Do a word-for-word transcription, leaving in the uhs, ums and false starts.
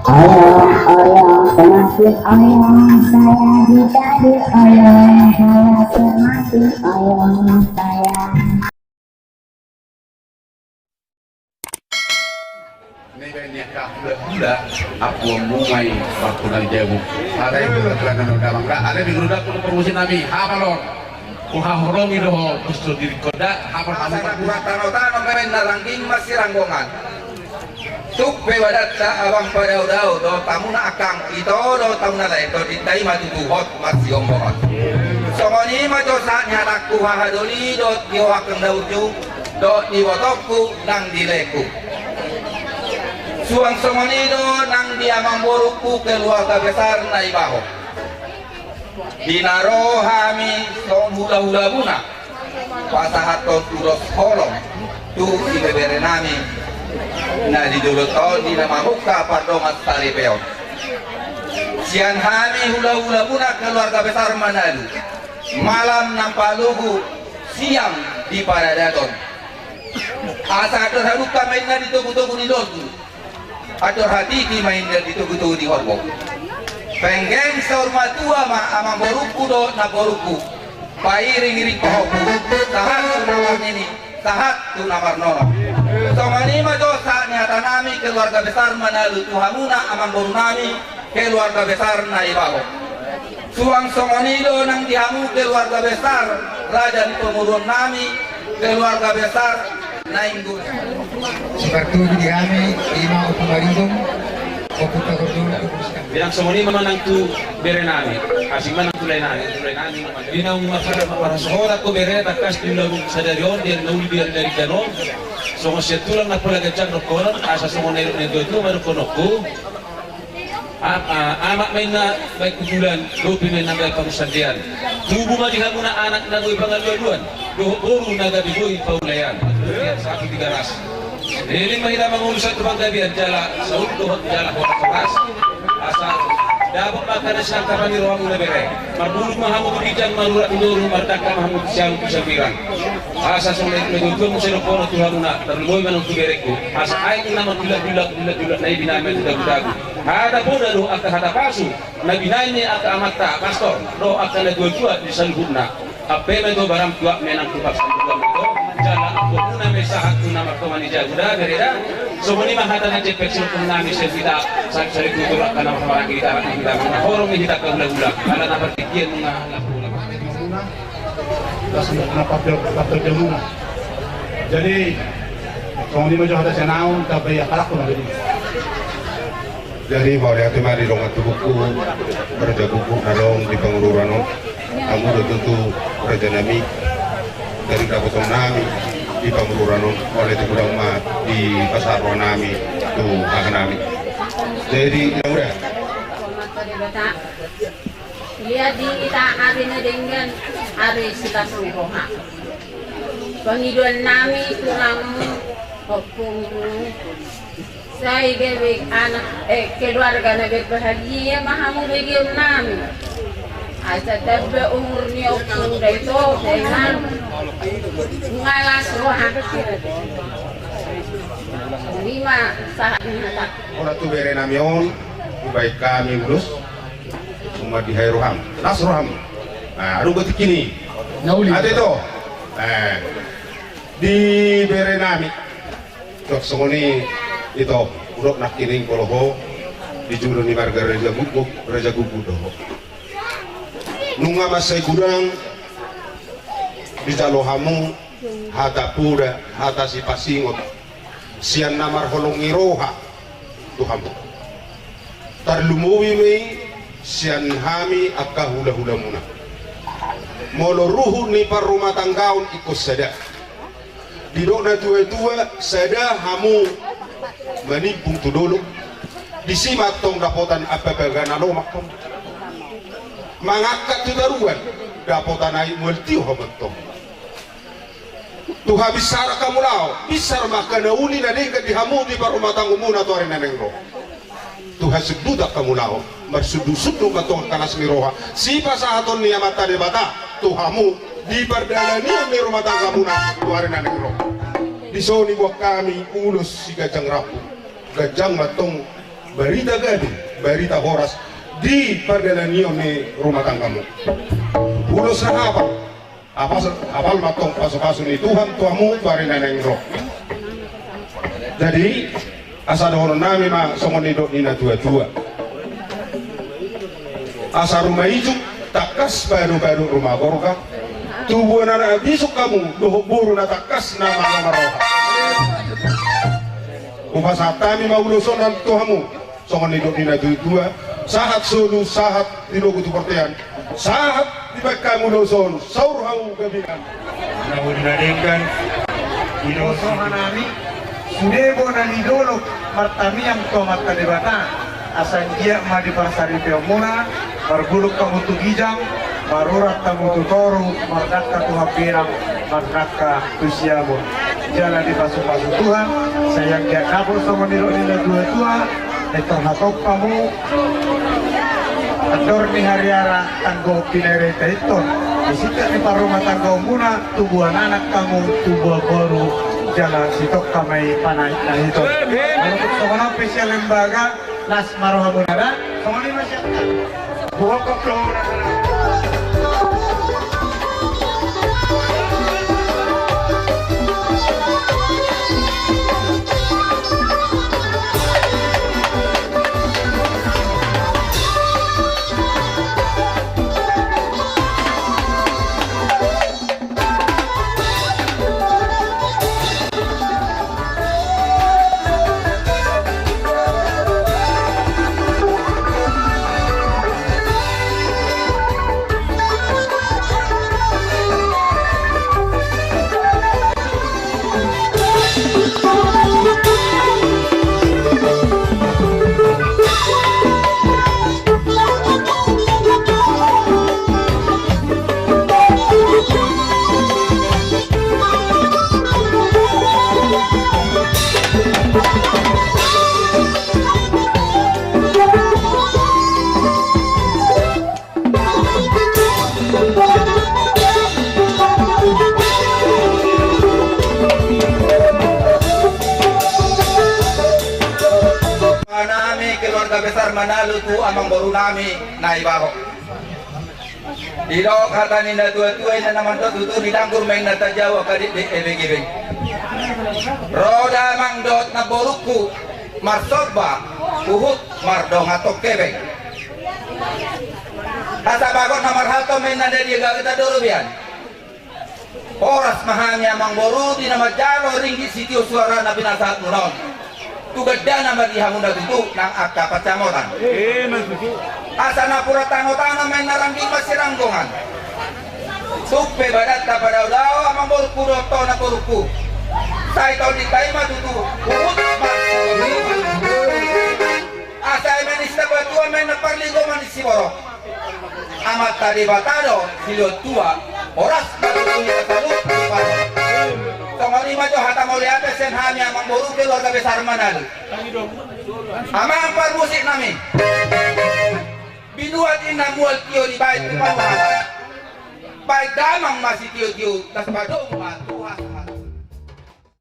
Oyo, oyo, semakin oyo, saya ditagi oyo, saya semakin oyo, saya. Nai baen ni angka hulahula, ampuonmu ma i, ampuon na di jabu. Alai hulahula na damang ra, alai minggu na dohot parmusik nami, hapal on. Huhaholongi do ho, pos tu diri konda, hapal hamu. Asa na hurang tano-tano, baen na rangging masiranggongan. Tung pe badanta abang padao-dao dohot hamuna angkang, ito dohot hamuna lae, tondinta i ma tutu hot marsiombongan. Songon i ma jo sahat ni hatangku hahadoli dohot di ho angkang na burju dohot di ibotongku nang di laengku. Suang songon i do nang di amangborungku keluarga besar Naibaho. Di na ro hami songon hulahulamuna pasahathon ulos holong tu ibebere nami na di jolo taon di na mamungka pardongan saripeon. Sian hami hulahulamuna keluarga besar Manalu, malam na palugu siang di paradaton. Asa andor hadungka ma inna di togu-togu ni lombu. Andor hatiti ma inna di togu-togu ni horbo. Penggeng saur matua ma amangborungku dohot namborungku. Pairing-iring pahompu. Sahat tu na marnini, sahat tu na marnono. Songon i ma jo sahat ni hata nami keluarga besar Manalu tu hamuna amangboru nami keluarga besar Naibaho. Suang songon i do nang di hamu keluarga besar raja ni pamoruon nami, keluarga besar Nainggolan. Sipartugi di hami, ima Ompu Maribung, Ompu Pagorjolo, Ompu Sikambangan. Bilang songon i ma nang tu bere nami, asing ma nang tu lae nami, tu lae nami. Di naung marhata marhasohotan ho bere, tangkas di ulaon sadari on, di ari na uli di ari na denggan on. Songon sian tulang na pola ganjang dohonon, asa songon na nidok ni natua-tua ma dohononku. A-, a-, amak ma inna baen kubulan, dope ma inna baen parsandean. Tubu ma di hamuna anak na boi pangalualuan, dohot boru na gabe boi paulaean. Sahat tu Tigaras. Leleng ma hita mangolu sahat tu panggabean jala saut dohot jala horas-horas. Asa dapot ma angka na sinangkapan ni rohamuna bere. Marbulung ma hamu tu ginjang, marurat tu toru, mardangka ma hamu siamun tu samiran. Asa songon na nidok ni natua-tua muse dohonon tu hamuna, tarlumobi ma nang tu berengku. Asa aek na mardullak-dullak, dullak-dullak na i binaen ma tu dagu-dagu. Hata poda dohot angka hata pasu na binaen ni angka amanta pastor dohot angka natua-tua di saluhutna. Ampe ma i do barang tuak menang tu parsanggupan ma i do. Jala ampuonmuna ma i sahat tu na martonga ni jabu da, bere da. Songon i ma hata na jempek sidohonon nami sian hita, sa-, saling tutur angka na marhahamaranggi hita, rap ni hita, manghaholongi hita angka hulahula. Ala na partingkian nunga laho. Las na parjo-, parjojomuna. Jadi songon i ma jo hata sian ahu, tabai angka halak tu na jadi. Jadi mauliate ma di dongan tubungku, raja guguk na adong di Pangururan on. Hamu do tutu raja nami. Jadi dapoton nami di Pangururan on, mauliate godang ma di pasahat roha nami tu haha nami. Jadi na uda. Ia di hita ari na denggan, ari silas ni roha. Pangidoan nami tu hamu, ompungmu. Sai gabe anak, eh, keluarga na berbahagia ma hamu, begeon nami. Asa tamba umur ni ompung da ito, dainang. Nunga las roha. Songon i ma sahat ni hata. Ora tu bere nami on, hubaen hami ulos. Umat di hai roham. Las roham. Nah, adong gotik ini. Na uli. Ate to. Eh, di bere nami. Tok songon i ito, hudok nangkining polo ho, di julu ni marga Raja Guguk, Raja Guguk do ho. Nunga mansai godang dijalo hamu hata poda, hata sipasingot sian na marholong ni roha tu hamu. Tarlumobi ma i sian hami angka hulahulamuna. Molo ruhut ni parrumatanggaon ingkon sada. Didok natuatua, sada hamu manimbung tu dolok. Disi ma antong dapotan ampe bagana lomak hamu. Mangangkat tu toruan, dapotan ai mual tio hamu antong. Tu habinsaran hamu laho, binsar ma angka na uli na denggan di hamu di parrumatanggaonmuna tu ari na naeng ro. Tu hasundutan hamu laho, marsundutsundut ma antong angka las ni roha. Sipasahaton ni Amanta Debata tu hamu di pardalanion ni rumah tanggamuna tu ari na naeng ro. Dison diboan hami ulos siganjang rambu. Ganjang ma antong Barita gabe, barita horas di pardalanan ni rumah tanggamu. Ulos na hapal, apal, apal ma antong pasupasu ni Tuhan tu hamu tu ari na naeng ro. Jadi, asa dohonon nami ma songon nidok ni na tua-tua. Asa ruma ijuk, tangkas bado-bado ruma gorga. Tubuan anak bisuk hamu, dohot boru na tangkas na malo marroha. Hupasahat hami ma ulos on tu hamu, songon nidok ni na tua-tua, sahat solu, sahat di logo tu bortean, sahat dibahen hamu ulos on, saur hamu gabe nami. Na uli na denggan, di ulos on nami, sude bona ni dolok martamiang tu Amanta Debata, asa anggiat ma di parsaripeonmuna, margulung hamu tu ginjang, marurat hamu tu toru, mardangka tu hambirang, mardangka tu siamun. Jala dipasupasu Tuhan, sai anggiat dapot songon nidok ni na tua-tua, pintor hatop hamu, andor ni hariara, tanggo pinaireta intor, di singkat ni parrumatanggaonmuna, tubuan anak hamu, tubuan boru, jala sitongka ma i panaek na hiton. Molo tung songon on pe sian lembaga, las ma rohamuna da, songon i ma sian hami. Buhok do. Nami keluarga besar Manalu tu amangboru nami Nai Barok. Didok hata ni na tua-tua, inna na mandok tutu, didanggur ma inna tajau angka ditdit ebeng-ebeng. Ro damang dohot namborungku marsomba huhut mardongan tongkebeng. Asa bagot na marhalto ma inna na dia gabe tandoro bian. Horas ma hami amangboru di na manjalo ringgit sitio suara na pinasahatmuna on. Tu gandana ma di hamuna tutu nang angka pansamotan. Asa napuran tano-tano ma inna rangging masiranggongan. Tung pe badanta padao-dao amangborungku dohot ho namborungku. Sai taon di tai ma tutu huhut ma. Asa eme ni sitabatua ma inna parlinggoman ni siborok. Amanta Debata do silehon tua, horas ma tutu hita saluhut. Songon i ma jo hata mauliate sian hami amangboru keluarga besar Manalu. Amang parmusik nami. Binuat inna mual tio dibaen tu panuhatan. Baen damang ma sitio-tio, las padomu ma tu hata.